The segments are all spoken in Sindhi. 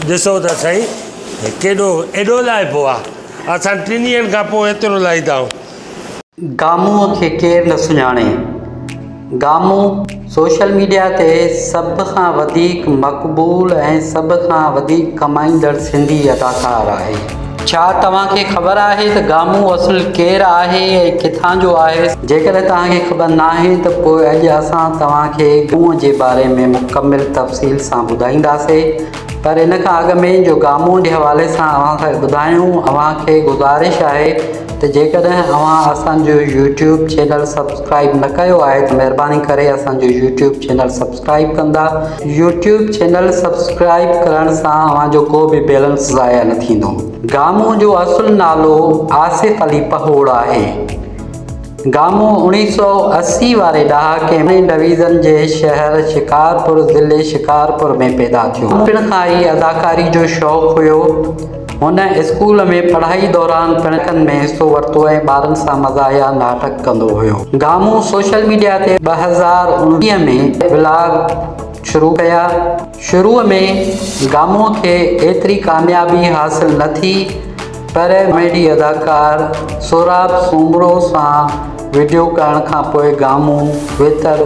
ڏسو ته سهي ڪيڏو ايڏو لائبو آ اسان ٽن ڏينهن کان پوء ايترو لائيندا آهيون. گامونء کي ڪير نه سڃاڻي؟ گامون سوشل ميڊيا تي سڀ کان وڌيڪ مقبول ۽ سڀ کان وڌيڪ ڪمائيندڙ سنڌي اداڪار آهي. ڇا توهان کي خبر آهي ته گامون اصل ڪير آهي ۽ ڪٿان جو آهي؟ جيڪڏهن توهان کي خبر ناهي ته پوء اڄ اسان توهان کي گامون جي باري ۾ مڪمل تفصيل سان ٻڌائينداسي پر ان کان اڳ ۾ جو گامون جي حوالي سان اوهان کي ٻڌايون اوهان کي گذارش آهي ته جيڪڏهن اوهان اسان جو يوٽيوب چينل سبسڪرائيب نه ڪيو آهي ته مهرباني ڪري اسان جو يوٽيوب چينل سبسڪرائيب ڪندا. يوٽيوب چينل سبسڪرائيب ڪرڻ سان اوهان جو ڪو به بيلنس ضايع نه ٿيندو. گامون جو اصل نالو آصف علي پهوڙ آهي. گامون اوڻيهه سئو 80 واري ڏهاڪي ۾ ڊويزن جي شهر شڪارپور ضلعي شڪارپور ۾ پيدا ٿيو. پڻ کان ئي اداڪاري جو شوق هيو. هن اسڪول ۾ پڙهائي دوران پڻ ڪن ۾ حصو ورتو ۽ ٻارن سان مزاحيه ناٽڪ ڪندو هيو. گامون سوشل ميڊيا تي 2019 ۾ ولاگ شروع ڪيا. شروع ۾ گامون کي ايتري ڪاميابي حاصل نه ٿي پر ڪاميڊي اداڪار سهراب سومرو سان وڊيو ڪرڻ کانپوء گامون ويتر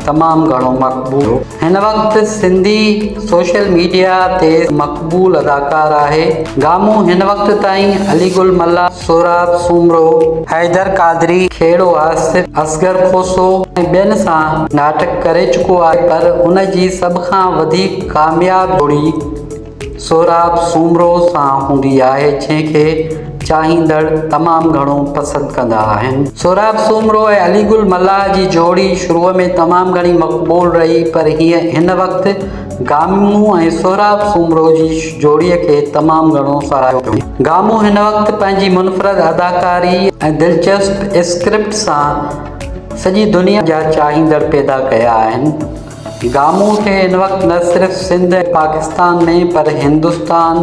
تمام گهڻو مقبول ٿيو. هن وقت سنڌي سوشل ميڊيا تي مقبول اداڪار آهي. گامون هن وقت تائين علي گل ملاح، سهراب سومرو، حيدر قادري، کهڙو آصف، اصغر کوسو ۽ ٻين سان ناٽڪ ڪري چڪو آهي پر ان جي سڀ کان وڌيڪ ڪامياب جوڙي سهراب سومرو سان هوندي آهي جنهن کي چاهيندڙ تمام گهڻو پسند ڪندا آهن. سهراب سومرو ۽ علي گل ملاح جي جوڙي شروع ۾ تمام گهڻي مقبول رهي پر هيء هن وقت گامون ۽ سهراب سومرو جي جوڙي کي تمام گهڻو ساراهيو پيو وڃي. گامون هن وقت پنهنجي منفرد اداڪاري ۽ دلچسپ اسڪرپٽ سان سڄي دنيا جا چاهيندڙ پيدا ڪيا آهن. گامون کي هن وقت نه صرف سنڌ ۽ پاڪستان ۾ پر هندستان،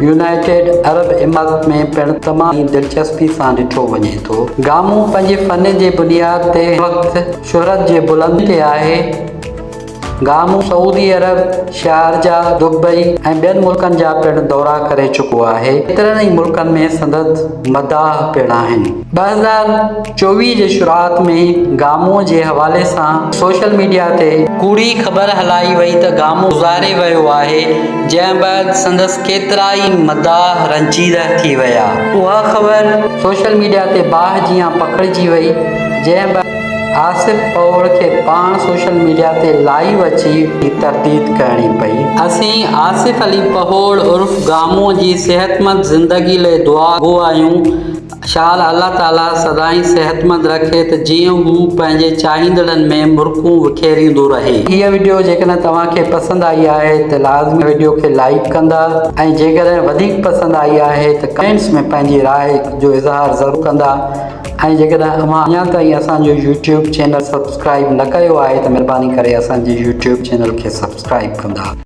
يونائيٽيڊ عرب امارات ۾ پڻ تمام ئي دلچسپي سان ڏٺو وڃي ٿو. گامون پنهنجي فن جي بنياد تي هن وقت شهرت جي بلندين تي آهي. گامون سعودي عرب، شارجه، دبئي ۽ ٻين ملڪن جا پڻ دورا ڪري چڪو آهي. ڪيترن ئي ملڪن ۾ سندس مداح پڻ آهن. 2024 جي شروعات ۾ گامون جي حوالي سان سوشل ميڊيا تي ڪوڙي خبر هلائي وئي ته گامون گذاري ويو آهي، جنهن بعد سندس ڪيترائي مداح رنجيده ٿي ويا. اها خبر سوشل ميڊيا تي باهه جيان پکڙجي وئي، جنهن بعد آصف پهوڙ کي پاڻ سوشل ميڊيا تي لائيو اچي ترديد ڪرڻي پئي. اسين آصف علي پهوڙ عرف گامون جي صحتمند زندگي لئي دعا گو آهيون. شال الله تعاليٰ سدائين صحتمند رکي ته جيئن هو پنهنجي چاهيندڙن ۾ مرڪون وکيريندو رهي. هيء وڊيو جيڪڏهن توهان کي پسند آئي آهي ته لازمي وڊيو کي لائيڪ ڪندا ۽ جيڪڏهن وڌيڪ پسند آئي آهي ته ڪمينٽس ۾ پنهنجي راء جو اظهار ضرور ڪندا ۽ جيڪڏهن اوهان اڃا تائين اسان جو يوٽيوب چينل سبسڪرائيب نه ڪيو آهي ته مهرباني ڪري اسان جي يوٽيوب چينل کي سبسڪرائيب ڪندا.